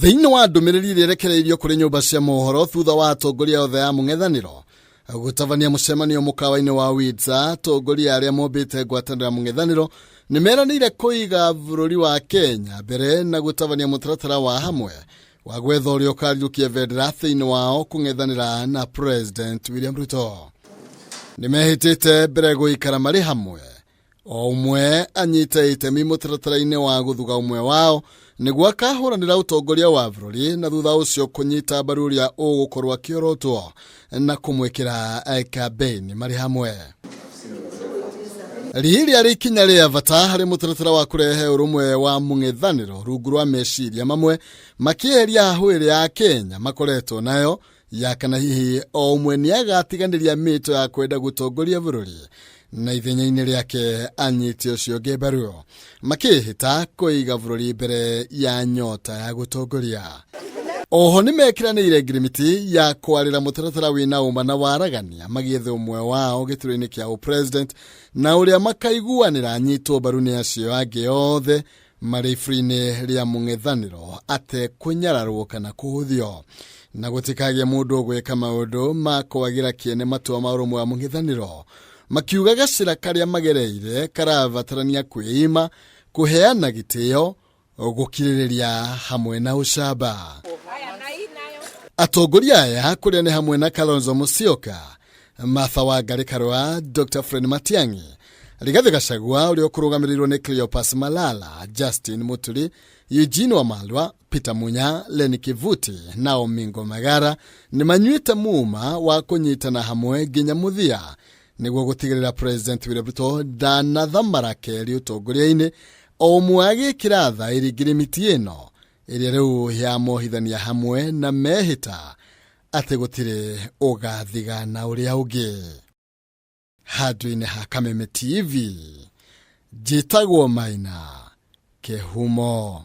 Thĩinĩ wa ndũmĩrĩri ĩrĩa ĩrekereirio kũrĩ nyũmba cia mohoro thutha wa atongoria othe a mũng'ethanĩro gũtabania mũcemanio mũkawa-inĩ wa Windsor, atongoria arĩa mombĩte ngwatanĩro ya mũng'ethanĩro nĩ meranĩire kũiga bũrũri wa Kenya mbere na gũtabania mũtaratara wa hamwe wa gwetha ũrĩa ũkarirũkia bendera thĩinĩ wao kũng'ethanĩra na President William Ruto. Nĩ mehĩtĩte mbere gũikara marĩ hamwe o ũmwe anyite itemi mũtaratara-inĩ wa gũthuga ũmwe wao nĩguo akahũranĩra ũtongoria wa bũrũri na thutha ũcio kũnyita mbaru ũrĩa ũgũkorwo akĩorotwo na kũmwĩkĩra kambĩini marĩ hamwe. Rĩrĩ rĩarĩ ikinya rĩa bata harĩ mũtaratara wa kũrehe ũrũmwe wa mũng'ethanĩro rungu rwa meciria mamwe makĩeheria hahũ ĩrĩa ya Kenya makoretwo nayo ya kana hihi o ũmwe nĩ agatiganĩria mĩto ya kwenda gũtongoria bũrũri na ithenya-inĩ rĩake anyite ũcio ũngĩ mbaru makĩhĩta kũiga bũrũri mbere ya nyota ya gũtongoria. Oho nĩ mekĩranĩire ngirimiti ya kwarĩra mũtaratara wĩna ũma na waragania magĩetha ũmwe wao gĩturwa-inĩ kĩa ũpresident na ũrĩa makaiguanĩra anyitwo mbaru nĩ acio angĩ othe marĩ iburi-inĩ rĩa mũng'ethanĩro atekũnyararwo kana kũhũthio na gũtikagĩe mũndũ ũgwĩka maũndũ ma kwagĩra kĩene matua ma ũrũmwe wa mũng'ethanĩro makiuga gacĩra karĩa magereire karabatarania kwĩima kũheana gĩtĩo gũkirĩrĩria hamwe na ũcamba. Atongoria aya kũrĩa nĩ hamwe na Kalonzo Musyoka, Martha Wangari Karua, Dr. Fred Matiang'i, Rigathi Gachagua ũrĩa ũkũrũgamĩrĩirwo nĩ Cleopas Malala, Justin Muturi, Eugene Wamalwa, Peter Munya, Lenny Kivuti na Omingo Magara nĩ manyuĩte muma wa kũnyitana hamwe nginya mũthia nĩguo gũtigĩrĩra President William Ruto ndanathamara kerĩ ũtongoria-inĩ o ũmwe agĩkĩra thaĩri ngirimiti ĩno ĩrĩa rĩu yamohithania hamwe na mehĩta atĩ gũtirĩ ũgathigana ũrĩa ũngĩ. Handũ-inĩ ha Kameme TV, njĩtagwo Maina Kĩhumo.